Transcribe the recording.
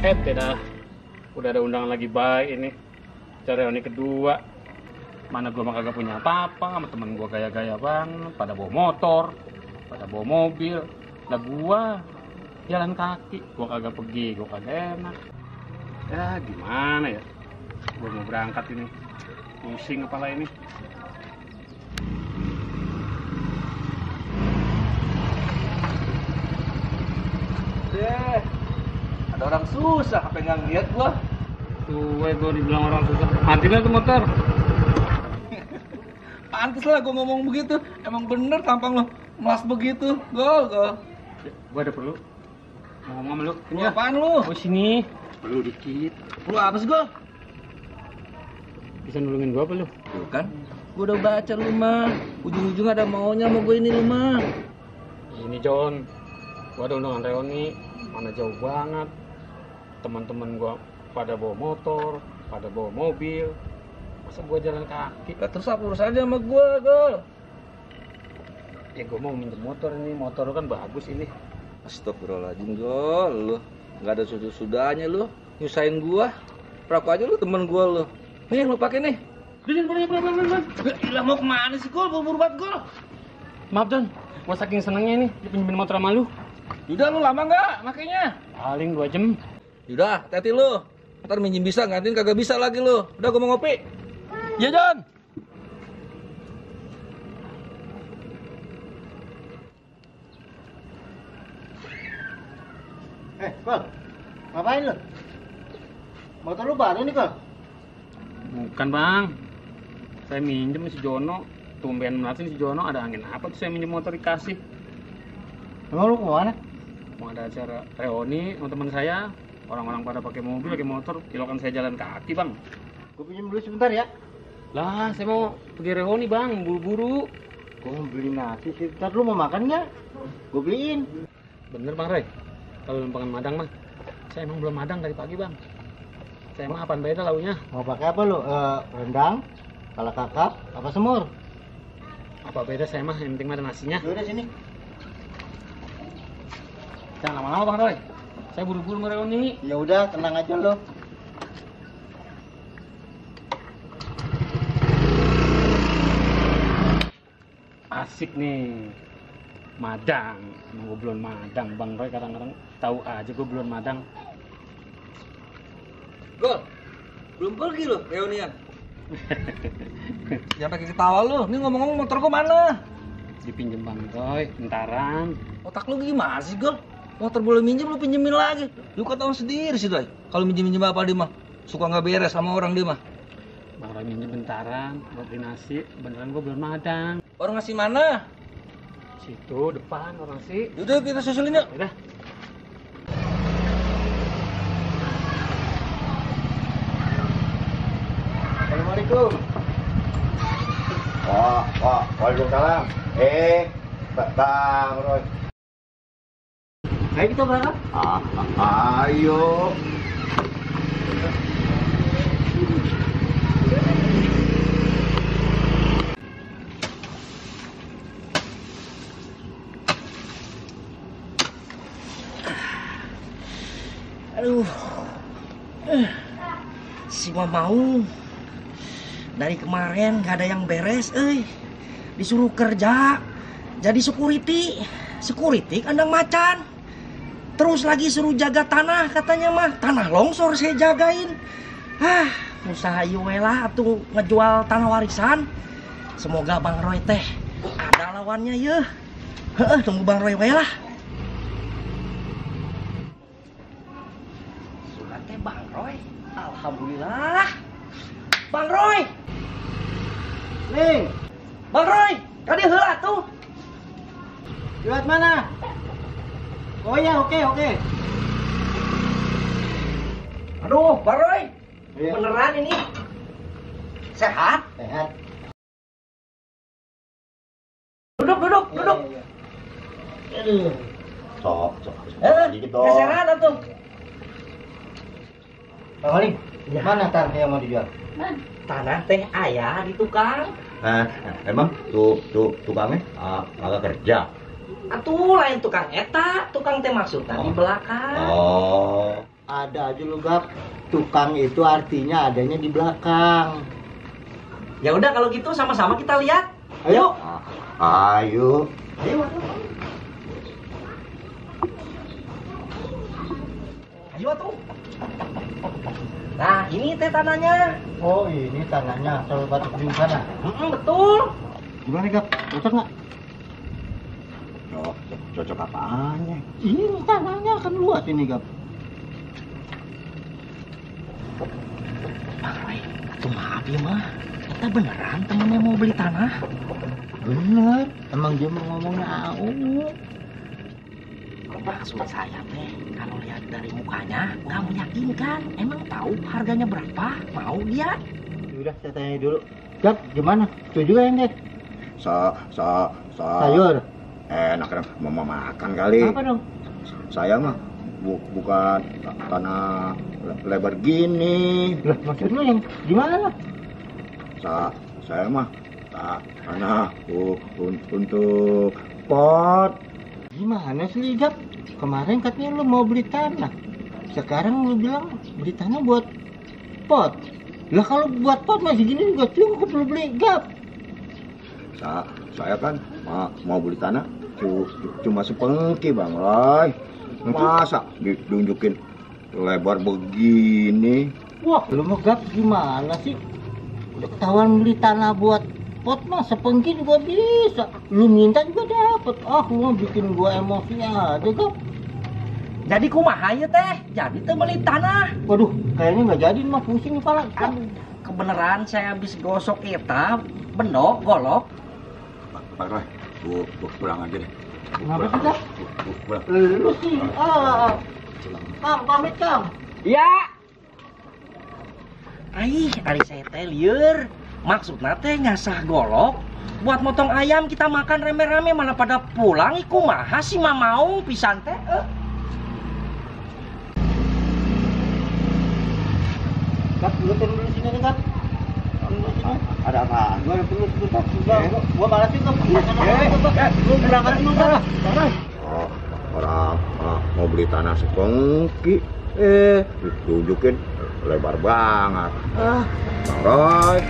buset ya dah. Udah ada undangan lagi baik ini. Reuni kedua. Mana gua mah kagak punya apa-apa, sama temen gua gaya-gaya banget, pada bawa motor, pada bawa mobil. Lah gua jalan kaki, gua kagak pergi, gua kagak enak. Ya gimana ya? Gua mau berangkat ini. Pusing kepala ini. Ada orang susah, apa nggak ngeliat gua? Tuh, gua dibilang orang susah. Matiin tuh motor. Pantes lah gua ngomong begitu. Emang bener tampang lo melas begitu. Gol. Gua ada perlu. Mau ngomong sama lu. Lu apaan lu? Oh sini. Perlu dikit. Lu apa sih gol? Bisa nulungin gua apa lu? Tuh kan, gua udah baca lu mah. Ujung-ujung ada maunya sama gua ini lu mah. Ini John. Gua ada undangan reuni. Mana jauh banget. Teman-teman gua pada bawa motor, pada bawa mobil. Masa gua jalan kaki? Lah terus apa urusannya sama gua, gol? Ya gua mau minjem motor ini. Motor lu kan bagus ini. Astagfirullahaladzim, gol. Lu nggak ada sudahnya lu. Nyusahin gua. Rokok aja lu temen gua lu. Nih lu pakai nih. Pelan. Gila mau kemana sih gol? Buru-buru banget gol. Maaf John. Gua saking senengnya nih dipinjemin motor sama lu. Udah lu lama nggak makainya? Paling 2 jam. Udah, hati-hati lu. Ntar minjem bisa, ngantin kagak bisa lagi lu. Udah gua mau ngopi. Ya John. Kol, ngapain lu? Motor lu baru nih, Kol? Bukan bang. Saya minjem si Jono. Tumben melatin si Jono ada angin apa tuh saya minjem motor dikasih. Emang lu kemana? Mau ada acara reuni sama teman saya. Orang-orang pada pakai mobil, pakai motor. Kilokan saya jalan kaki bang. Gue pinjam dulu sebentar ya. Lah saya mau pergi reuni bang, buru-buru. Gue mau beli nasi sih. Ntar lu mau makan nggak? Gue beliin. Bener bang Roy. Kalau lempangan madang mah, saya emang belum madang dari pagi bang. Saya mah apaan beda launya? Mau pakai apa lu? Rendang, kala kakap, apa semur? Apa beda saya mah, yang penting ada nasinya. Yaudah sini. Jangan lama-lama bang Roy. Saya buru-buru mau reuni. Ya udah, tenang aja lo. Asik nih. Madang. Emang gue belum madang bang Roy, kadang-kadang tahu aja gue belum madang. Gol. Belum pergi lu reunian. Jangan pakai ketawa lu. Ini ngomong-ngomong motor gua mana? Dipinjem bang Roy, bentaran. Otak lu gimana sih, Gol? Motor boleh minjem lu pinjemin lagi. Lu kan tahu sendiri sih, Doy. Kalau minjem-minjem apa dia mah suka nggak beres sama orang dia mah. Bang Roy minjem bentaran buat beli nasi, beneran gue belum madang. Orang ngasih mana? Situ depan orang sih. Udah kita susulin yuk. Udah. Assalamualaikum. Waalaikumsalam. Bang Roy. Ayo kita berangkat. Ayo. Aduh, si Mamau dari kemarin gak ada yang beres, disuruh kerja jadi security kandang macan, terus lagi suruh jaga tanah katanya mah, tanah longsor saya jagain. Usaha lah atuh ngejual tanah warisan. Semoga Bang Roy teh ada lawannya ya. Tunggu Bang Roy we lah. Bang Roy, alhamdulillah. Bang Roy, Ning, Bang Roy, tadi heula tuh. lewat mana? Oh ya, oke. Aduh, Bang Roy, Iya. beneran ini sehat? Sehat. Duduk. Iya. Aduh. Sok. Dikit dong. Geseran tuh. Bang Oli, mana tanah yang mau dijual? Tanah teh ayah di tukang. Emang tukangnya agak kerja. Atuh lain tukang eta, tukang teh maksudnya di belakang. Oh, Ada aja lu Gap. Tukang itu artinya adanya di belakang. Ya udah kalau gitu sama-sama kita lihat. Ayo. Ayo. Ayo. Ayo tuh. Nah, ini teh tanahnya. Oh, ini tanahnya asal batu di sana. Betul. Gimana Gap? Cocok nggak? Oh, cocok apaannya? Ini tanahnya kan luas ini Gap. Bang Roy, atuh maaf ya mah. Kita beneran temennya mau beli tanah. Bener. Emang dia mau ngomongnya AU. Maksud saya teh, kalau lihat dari mukanya nggak meyakinkan. Emang tahu harganya berapa? Mau dia? Udah saya tanya dulu. Gap, gimana? Setuju kan deh? Sayur. Enak kan mau makan kali. Apa dong? Saya mah bukan tanah lebar gini. Lah, maksud lu yang gimana? Saya mah tanah untuk pot. Gimana sih Gap? Kemarin katanya lu mau beli tanah. Sekarang lu bilang beli tanah buat pot. Lah kalau buat pot masih gini juga cukup lu beli Gap. Saya kan mau beli tanah cuma sepengki Bang Roy. Masa ditunjukin lebar begini? Wah, lu mau Gap gimana sih? Udah ketahuan beli tanah buat pot mah sepengki juga bisa. Lu minta juga dapet. Ah, lu mau bikin gua emosi aja Gap. Jadi kumaha ya teh? Jadi teh beli tanah. Waduh, kayaknya nggak jadi mah pusing kepala. Aduh, kebeneran saya habis gosok kita, bendok, golok. Bang Roy, gua pulang aja deh. Kenapa sih Gap? Pulang. Lu sih, Kang, pamit Kang. Ya. Ari saya teh lieur. Maksudna teh ngasah golok buat motong ayam kita makan rame-rame malah pada pulang iku kumaha si Mamaung pisan teh. Gap, lu turun dulu sini nih Gap. Ada apa? Gua ada perlu sebentar. Gua balasin Gap. Lu berangkat dulu Gap. Orang mau beli tanah sepengki, ditunjukin lebar banget. Bang Roy.